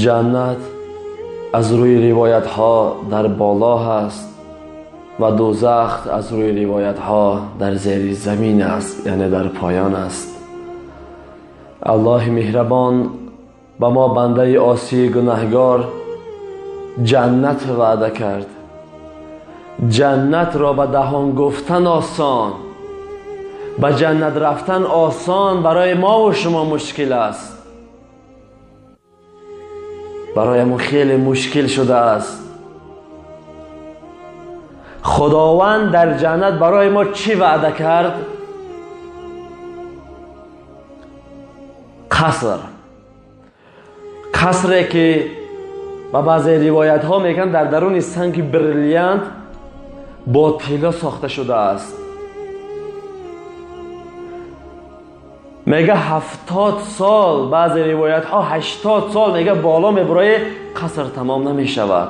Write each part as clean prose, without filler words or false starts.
Ҷаннат аз рӯи ривоятҳо дар боло ҳаст ва дӯзах аз рӯи ривоятҳо дар зери замин аст, яъне дар поён аст. Аллоҳи меҳрабон ба мо бандаи осии гунаҳгор ҷаннат ваъда кард. Ҷаннатро ба даҳон гуфтан осон, ба ҷаннат рафтан осон, барои мо ва шумо мушкил аст. Барои мо хеле мушкил шудааст. Худованд дар ҷаннат барои мо чӣ ваъда кард? Қаср. Қасре ки ба баъзе ривоятҳо мегӯянд дар даруни санги бриллиант бо тилло сохта шудааст. Мега 70 сол, баъзе ривоятҳо 80 сол мега боло мебарои қаср тамом намешавад.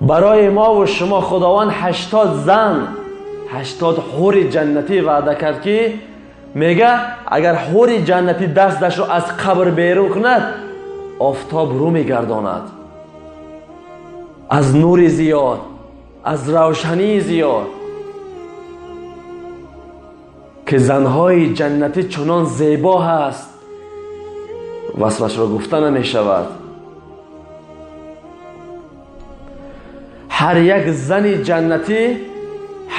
Барои мо ва шумо Худованд 80 зан, 80 ҳури ҷаннатӣ ваъда кард ки мега агар ҳури ҷаннатӣ дасташро аз қабр берун кунад, офтоб рӯ мегардонад. Аз нури зиёд, аз равшании зиёд, ки занҳои ҷаннатӣ чунон зебо ҳаст, васфашро гуфта намешавад. Ҳар як зани ҷаннатӣ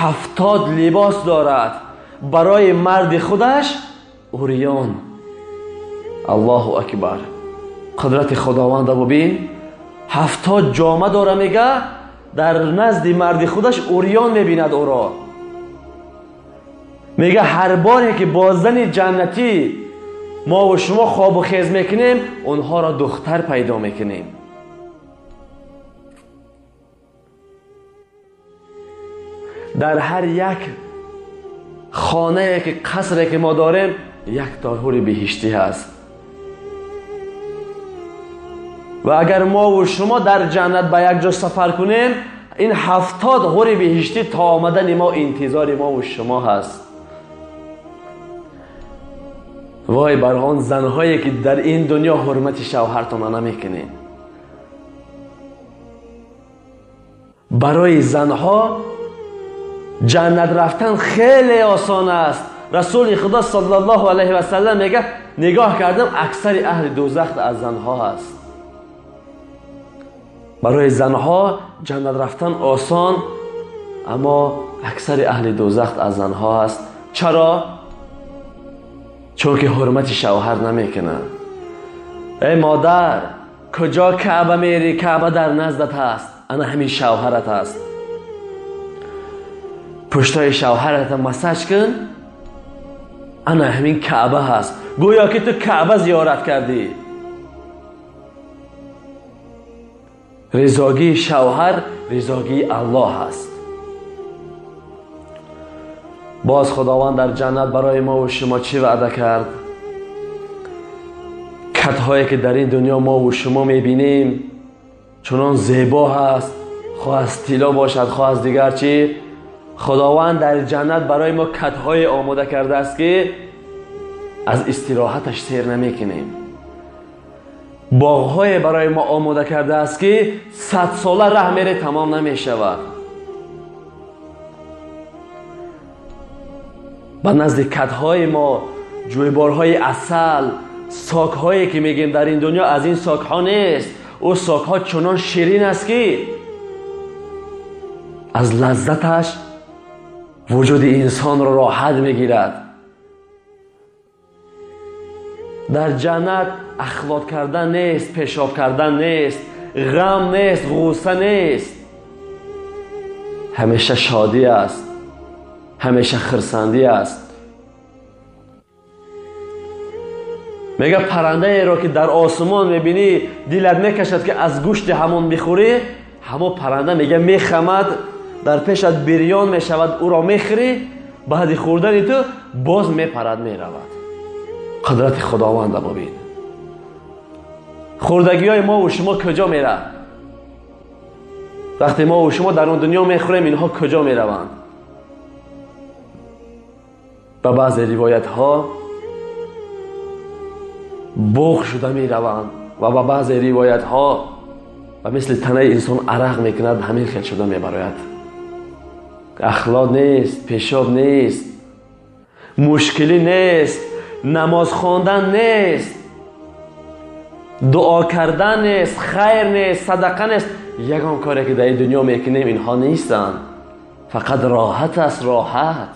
70 либос дорад, барои марди худаш уриён. Аллоҳу акбар! Қудрати Худованда бубин, 70 ҷома дора, мега дар назди марди худаш уриён мебинад ӯро. Мега ҳар боре ки бо зани ҷаннатӣ мо ва шумо хобу хез мекунем, онҳоро духтар пайдо мекунем. Дар ҳар як хонае ки қасре ки мо дорем, як то ҳури биҳиштӣ ҳаст. Ва агар мо ва шумо дар ҷаннат ба як ҷо сафар кунем, ин 70 ҳури биҳиштӣ то омадани мо интизори мо ва шумо ҳаст. Вой бар он занҳое ки дар ин дунё ҳурмати шавҳартонро намекунед. Барои занҳо ҷаннат рафтан хеле осон аст. Расули Худо саллаллоҳу алайҳи васаллам мегӯяд, нигоҳ кардам, аксари аҳли дӯзах аз занҳо ҳаст. Барои занҳо ҷаннат рафтан осон, аммо аксари аҳли дӯзах аз занҳо ҳаст. Чаро? Чунки ҳурмати шавҳар намекунанд. Эй модар, куҷо Каъба мери? Каъба дар наздат ҳаст, ана ҳамин шавҳарат ҳаст. Пуштои шавҳарата массаж кун, ана ҳамин Каъба ҳаст. Гӯё ки ту Каъба зиёрат кардӣ. Ризогии шавҳар ризогии Аллоҳ ҳаст. Боз Худованд дар ҷаннат барои мо ва шумо чӣ ваъда кард? Катҳое ки дар ин дунё мо ва шумо мебинем чунон зебо ҳаст, хоҳ аз тилло бошад, хоҳ аз дигар чӣ, Худованд дар ҷаннат барои мо катҳое омода кардааст ки аз истироҳаташ сер намекунем. Боғҳое барои мо омода кардааст ки 100 сола раҳ мере тамом намешавад. Ба назди катҳои мо ҷӯйборҳои асал, сокҳое ки мегӯем дар ин дунё аз ин сокҳо нест. Ӯ сокҳо чунон ширин аст ки аз лаззаташ вуҷуди инсонро роҳат мегирад. Дар ҷаннат ахлот кардан нест, пешоб кардан нест, ғам нест, ғусса нест. Ҳамеша шодӣ аст, ҳамеша хурсандӣ аст. Мега паррандаеро ки дар осмон мебинӣ, дилат мекашад ки аз гӯшти ҳамон бихӯрӣ, ҳамон парранда мега мехамад, дар пешат бирён мешавад, ӯро мехӯрӣ, баъди хӯрдани ту боз мепарад, меравад. Қудрати Худованда бубин. Хӯрдагиҳои мо ва шумо куҷо меравад? Вақте мо ва шумо дар он дунё мехӯрем, инҳо куҷо мераванд? Ба баъзе ривоятҳо буғ шуда мераванд و با بعض روایت ها و مثل تنه انسان عرق میکند، همین خیل شده میبراید. اخلاق نیست، پیشاب نیست، مشکلی نیست، نماز خواندن نیست، دعا کردن نیست، خیر نیست، صدقه نیست. یگان کاری که در این دنیا میکنیم اینها نیستند. فقط راحت است، راحت.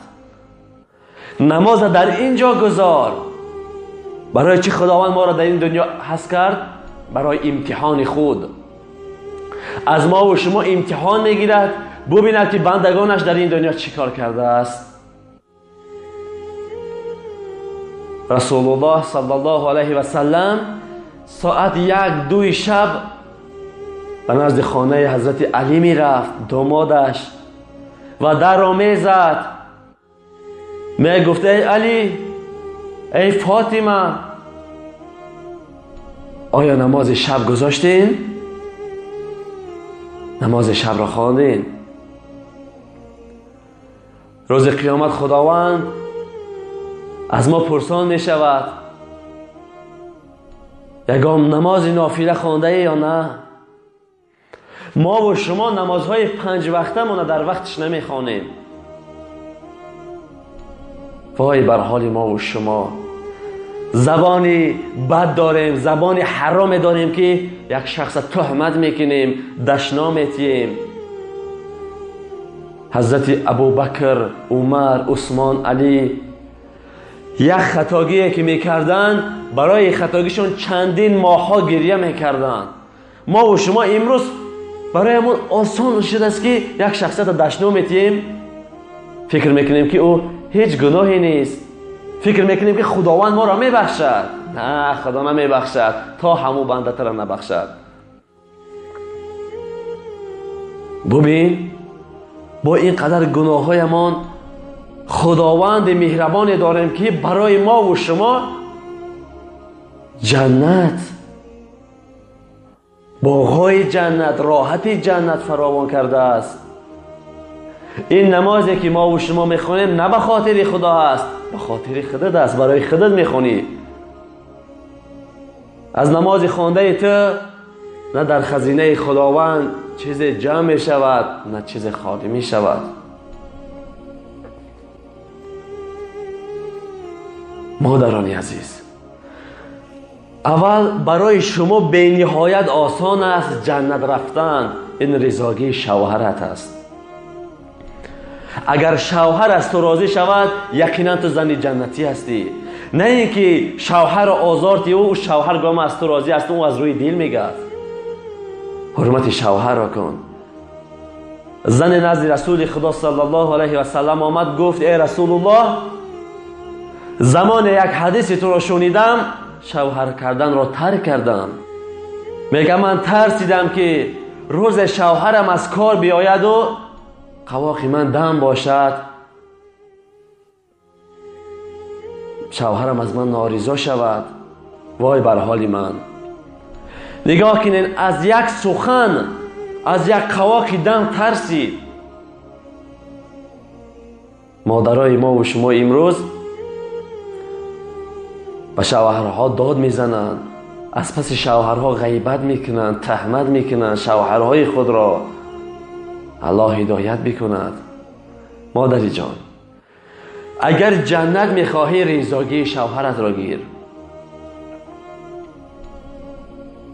نماز در اینجا گذار. برای چی خداوند ما را در این دنیا هست کرد؟ برای امتحان خود. از ما و شما امتحان میگیرد، ببیند که بندگانش در این دنیا چی کار کرده است. رسول الله صلی الله علیه و سلم ساعت 1-2 شب به نزد خانه حضرت علی می رفت، دامادش، و در را می زد. می گفت ای علی، ای فاطمه، آیا نماز شب گذاشتین؟ نماز شب را خواندین؟ روز قیامت خداوند از ما پرسان می شود یگام نماز نافله خوانده یا نه؟ ما و شما نمازهای 5 وقته ما در وقتش نمی خوانیم. وای بر حال ما و شما. زبانی بد داریم، زبانی حرام داریم که یک شخص تهمت میکنیم، دشنام میتیم. حضرت ابوبکر، عمر، عثمان، علی یک خطاگی که میکردن برای خطاگیشون چندین ماهها گریه میکردن. ما و شما امروز برایمون آسان شده است که یک شخصیت دشنام میتیم، فکر میکنیم که او هیچ گناهی نیست، فکر میکنیم که خداوند ما را میبخشد. نه، خدا نمیبخشد تا همو بنده تر نبخشد. ببین با این قدر گناهایمان خداوند مهربانی داریم که برای ما و شما جنت، باغ‌های جنت، راحت جنت فراوان کرده است. این نمازی که ما و شما میخوانیم نه به خاطر خدا است، به خاطر خودت است، برای خودت میخوانی. از نماز خوانده تو نه در خزینه خداوند چیز جمع می شود، نه چیز خالی می شود. مادران عزیز، اول برای شما به نهایت آسان است جنت رفتن، این رضاگی شوهرت است. اگر شوهر از تو راضی شود یقینا تو زن جنتی هستی. نه اینکه شوهر آزار تی او شوهر گام از تو راضی است، او از روی دل میگه. حرمت شوهر را کن. زن نزد رسول خدا صلی الله علیه و سلم آمد، گفت ای رسول الله، زمان یک حدیث تو را شنیدم شوهر کردن را ترک کردم. میگه من ترسیدم که روز شوهرم از کار بیاید و قواقی من دم باشد، شوهرم از من نارضا شود. وای بر حال من. نگاه کنین، از یک سخن، از یک قواقی دم ترسید. مادرای ما و شما امروز به شوهرها داد میزنند، از پس شوهرها غیبت میکنند، تهمت میکنند شوهرهای خود را. الله هدایت بکند. مادری جان، اگر جنت میخواهی رضاگی شوهرت را گیر.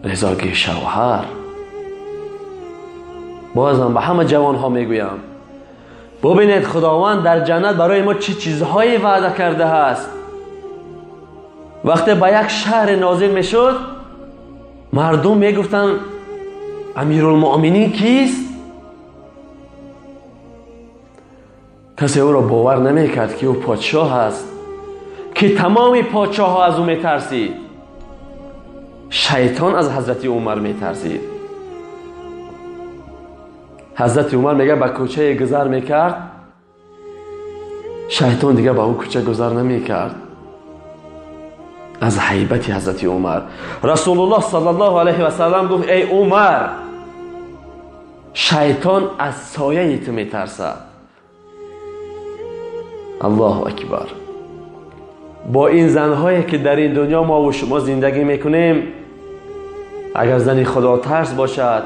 رضاگی شوهر. بازم به همه جوانها میگویم، ببینید خداوند در جنت برای ما چه چیزهایی وعده کرده است. وقتی به یک شهر نازل میشد مردم میگفتند امیرالمؤمنین کیست؟ کسی او را باور نمیکرد که او پادشاه است، که تمام پادشاه ها از او میترسید. شیطان از حضرت عمر میترسید. حضرت عمر میگه به کوچه گذر میکرد، شیطان دیگه به اون کوچه گذر نمیکرد از هیبت حضرت عمر. رسول الله صلی الله علیه و سلم گفت ای عمر، شیطان از سایه تو میترسد. الله اکبر. با این زنهایی که در این دنیا ما و شما زندگی میکنیم، اگر زنی خدا ترس باشد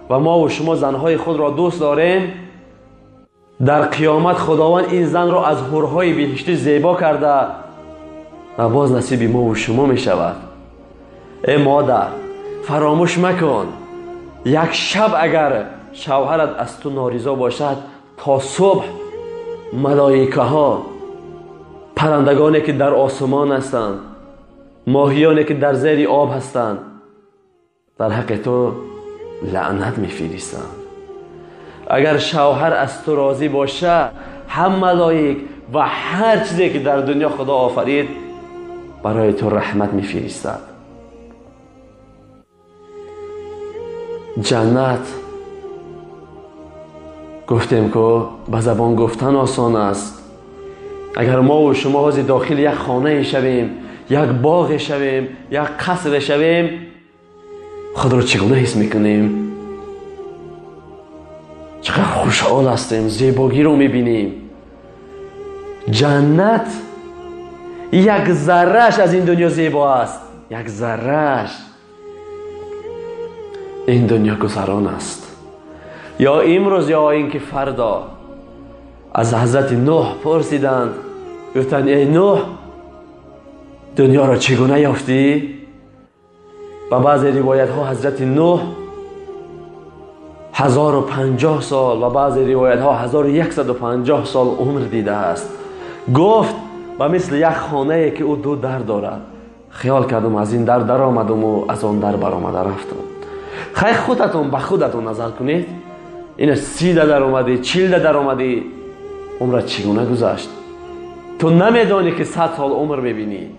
و ما و شما زنهای خود را دوست داریم، در قیامت خداوند این زن را از حورهای بهشتی زیبا کرده و باز نصیب ما و شما می شود. ای مادر، فراموش مکن، یک شب اگر شوهرت از تو نارضا باشد، تا صبح ملائکه ها، پرندگانی که در آسمان هستند، ماهیانی که در زیر آب هستند، در حق تو لعنت میفرستند. اگر شوهر از تو راضی باشه، هم ملائک و هر چیزی که در دنیا خدا آفرید برای تو رحمت میفرستد. جنت گفتیم که به زبان گفتن آسان است. اگر ما و شما حاضر داخل یک خانه شویم، یک باغ شویم، یک قصر شویم، خود را چگونه حس میکنیم؟ چقدر خوشحال هستیم، زیبایی رو میبینیم. جنت یک ذرهش از این دنیا زیبا است، یک ذرهش. این دنیا گذران است، یا امروز یا اینکه فردا. از حضرت نوح پرسیدند، گفتند ای نوح، دنیا را چگونه یافتی؟ و بعضی روایت ها حضرت نوح 1050 سال و بعضی روایت ها 1150 سال عمر دیده است. گفت و مثل یک خانه که او دو در دارد، خیال کردم از این در در آمدم و از آن در برآمده رفتم. خیلی خودتون به خودتون نظر کنید، این 30 در آمدی، 40 در آمدی، عمرت چگونه گذشت؟ تو نمیدانی که 100 سال عمر میبینی.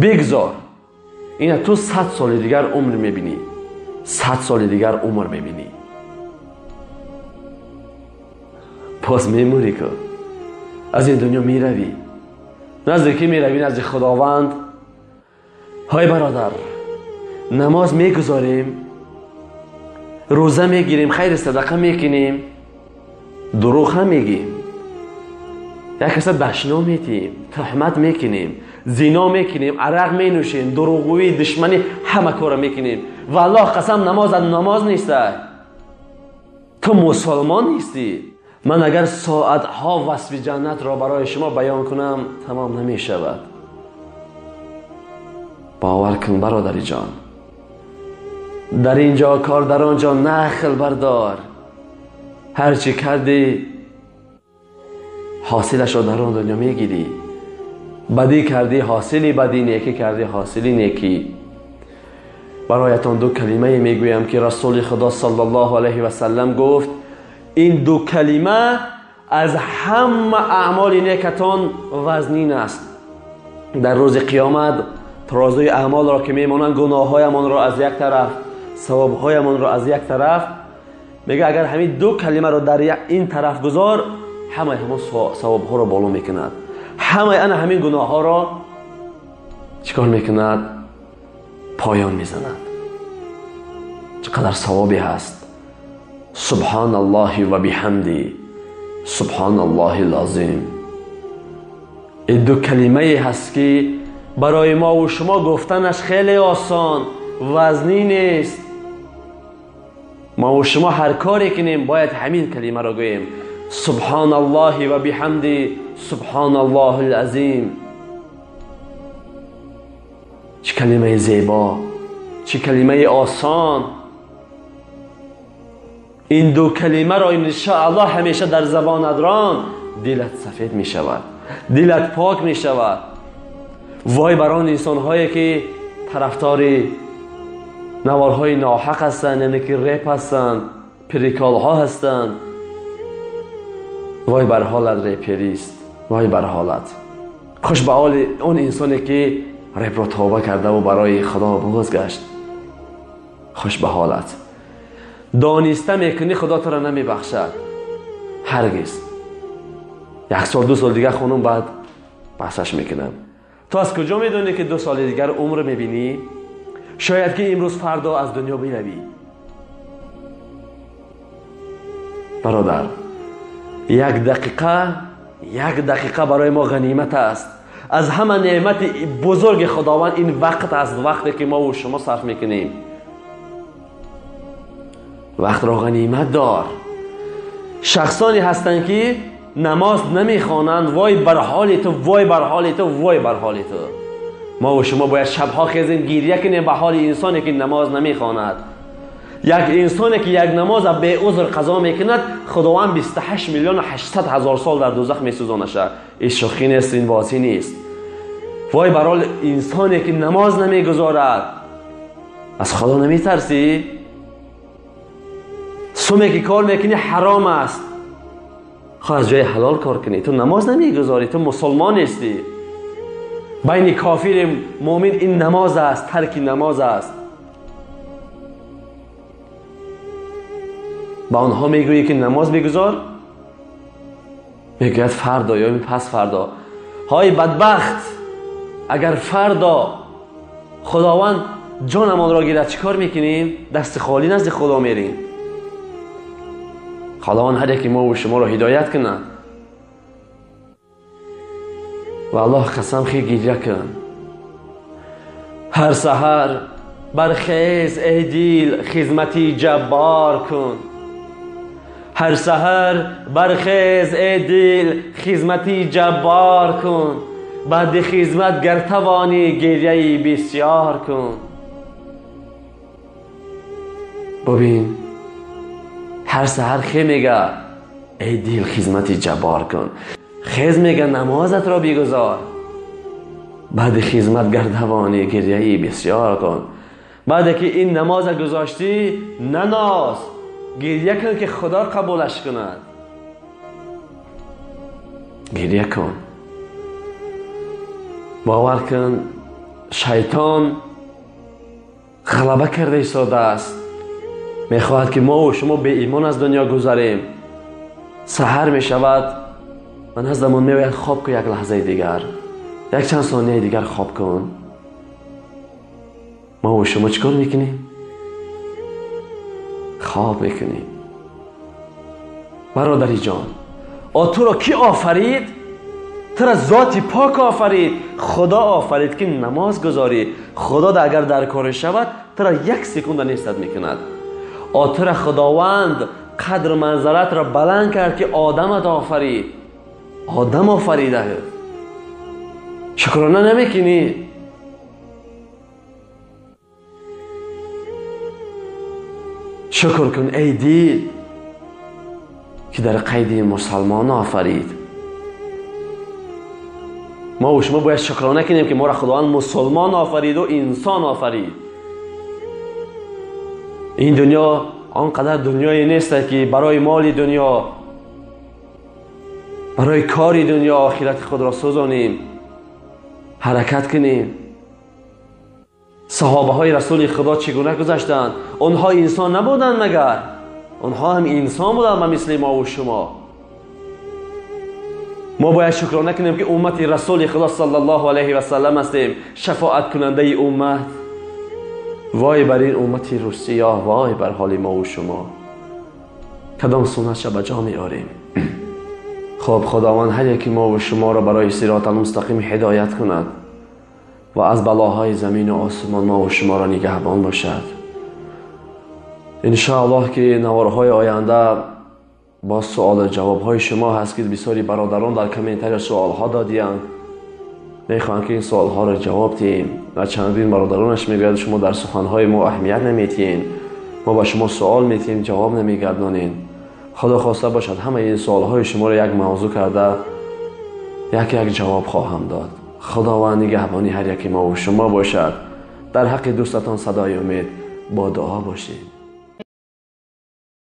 بگذار این تو 100 سال دیگر عمر میبینی، 100 سال دیگر عمر میبینی، پس میموری که از این دنیا میروی. نزد کی میروی؟ نزد خداوند. های برادر، نماز میگذاریم، روزه میگیریم، خیر صدقه میکنیم، دروغ هم میگیم، یک کس دشنام میتیم، تهمت میکنیم، زنا میکنیم، عرق مینوشیم، دروغگویی، دشمنی، همه کار میکنیم. والله قسم نماز نماز نیست. تو مسلمان نیستی. من اگر ساعتها وصف جنت را برای شما بیان کنم تمام نمیشود. باور کن برادری جان، در اینجا کار، در آنجا نخل بردار. هرچی کردی حاصلش را در آن دنیا میگیری. بدی کردی حاصلی بدی، نیکی کردی حاصلی نیکی. برایتان دو کلمه میگویم که رسول خدا صلی الله علیه و سلم گفت این دو کلمه از همه اعمال نیکتان وزنین است. در روز قیامت ترازوی اعمال را که میمانند، گناههایمان را از یک طرف، ثوابهایمان را از یک طرف، میگه اگر همین دو کلمه را در این طرف گذار، همه همون ثوابها را بالا میکند، همه انا همین گناه ها را چیکار میکند؟ پایان میزند. چقدر ثوابی هست. سبحان الله و بحمدی، سبحان الله العظیم. این دو کلمه هست که برای ما و شما گفتنش خیلی آسان، وزنی نیست. ما و شما هر کاری کنیم باید همین کلمه را گوییم، سبحان الله و بحمدی، سبحان الله العظیم. چه کلمه زیبا، چه کلمه آسان. این دو کلمه را انشاءالله همیشه در زبان ادران، دلت سفید می شود، دلت پاک می شود. وای بر آن انسان هایی که طرفدار نوارهای ناحق هستند، یعنی که رپ هستند، پریکال ها هستند. وای بر حالت رپریست، وای بر حالت. خوش به حال اون انسانی که رپ را توبه کرده و برای خدا بازگشت. خوش به حالت. دانسته میکنی خدا تو را نمیبخشد هرگز. یک سال دو سال دیگر خانم بعد بحثش میکنم. تو از کجا میدونی که 2 سال دیگر عمر میبینی؟ شاید که امروز فردا از دنیا بروی. برادر، یک دقیقه برای ما غنیمت است. از همه نعمت بزرگ خداوند این وقت است، وقتی که ما و شما صرف میکنیم. وقت را غنیمت دار. شخصانی هستند که نماز نمیخوانند، وای بر حال تو، وای بر حال تو، وای بر حال تو. ما و شما باید شبها خیزیم گریه کنیم به حال انسانی که نماز نمیخواند. یک انسانی که یک نماز به عذر قضا میکند، خداوند 28,800,000 سال در دوزخ میسوزانشه. این شوخی نیست، این بازی نیست. وای بر حال انسانی که نماز نمیگذارد. از خدا نمیترسی؟ سومی که کار میکنی حرام است، خواه از جای حلال کار کنی. تو نماز نمیگذاری، تو مسلمان نیستی. بین کافر مؤمن این نماز است، ترک نماز است. با آنها میگویی که نماز بگذار، میگوید فردا یا پس فردا. های بدبخت، اگر فردا خداوند جانمان را گیرد چیکار میکنیم؟ دست خالی نزد خدا میریم. خداوند هر یکی ما و شما را هدایت کند. و الله قسم خیلی گریه کن. هر سحر برخیز ای دیل خدمتی جبار کن. هر سحر برخیز ای دیل خدمتی جبار کن. بعد خدمت گر توانی گریه بسیار کن. ببین هر سحر خی میگه ای دیل خدمتی جبار کن. خیز میگه نمازت را بگذار. بعد خدمت گر توانی گریه بسیار کن. بعد که این نماز گذاشتی نناز، گریه کن که خدا قبولش کند. گریه کن. باور کن شیطان غلبه کرده ایستاده است. میخواهد که ما و شما به ایمان از دنیا گذریم. سحر میشود و نزدمان میگوید خواب کن یک لحظه دیگر، یک چند ثانیه دیگر خواب کن. ما و شما چیکار میکنیم؟ خواب میکنیم. برادری جان، تو را کی آفرید؟ تو را ذاتی پاک آفرید. خدا آفرید که نماز گذاری. خدا اگر در کار شود تو را یک سکوند نیستد میکند. تو را خداوند قدر منزلت را بلند کرد که آدمت آفرید. آدم آفریده. شکرانه نمیکنی؟ شکر کن ای دیل که در قید مسلمان آفرید. ما و شما باید شکرانه کنیم که ما را خداوند مسلمان آفرید و انسان آفرید. این دنیا آنقدر دنیایی نیست که برای مال دنیا، برای کاری دنیا آخرت خود را سوزانیم، حرکت کنیم. صحابه های رسول خدا چگونه گذشتند؟ آنها انسان نبودند مگر؟ آنها هم انسان بودند مثل ما و شما. ما باید شکرانه کنیم که امت رسول خدا صلی الله علیه و سلم هستیم، شفاعت کننده امت. وای بر این امت روسیه، وای بر حال ما و شما. کدام سنت به جا میاریم؟ خب خداوند هر یکی ما و شما را برای صراط المستقیم هدایت کند و از بلاهای زمین و آسمان ما و شما را نگهبان باشد. انشاءالله که نوارهای آینده با سوال و جوابهای شما هست که بسیاری برادران در کامنت‌ها سوالها دادیند، میخواهند که این سوالها را جواب دهیم و چندین برادرانش میگوید شما در سخنهای ما اهمیت نمیتین، ما با شما سوال میتیم جواب نمیگردانین. خدا خواسته باشد همه این سوالهای شما را یک موضوع کرده یک یک جواب خواهم داد. خداوند نگهبانی هر یکی ما و شما باشد. در حق دوستتان صدای امید با دعا باشید.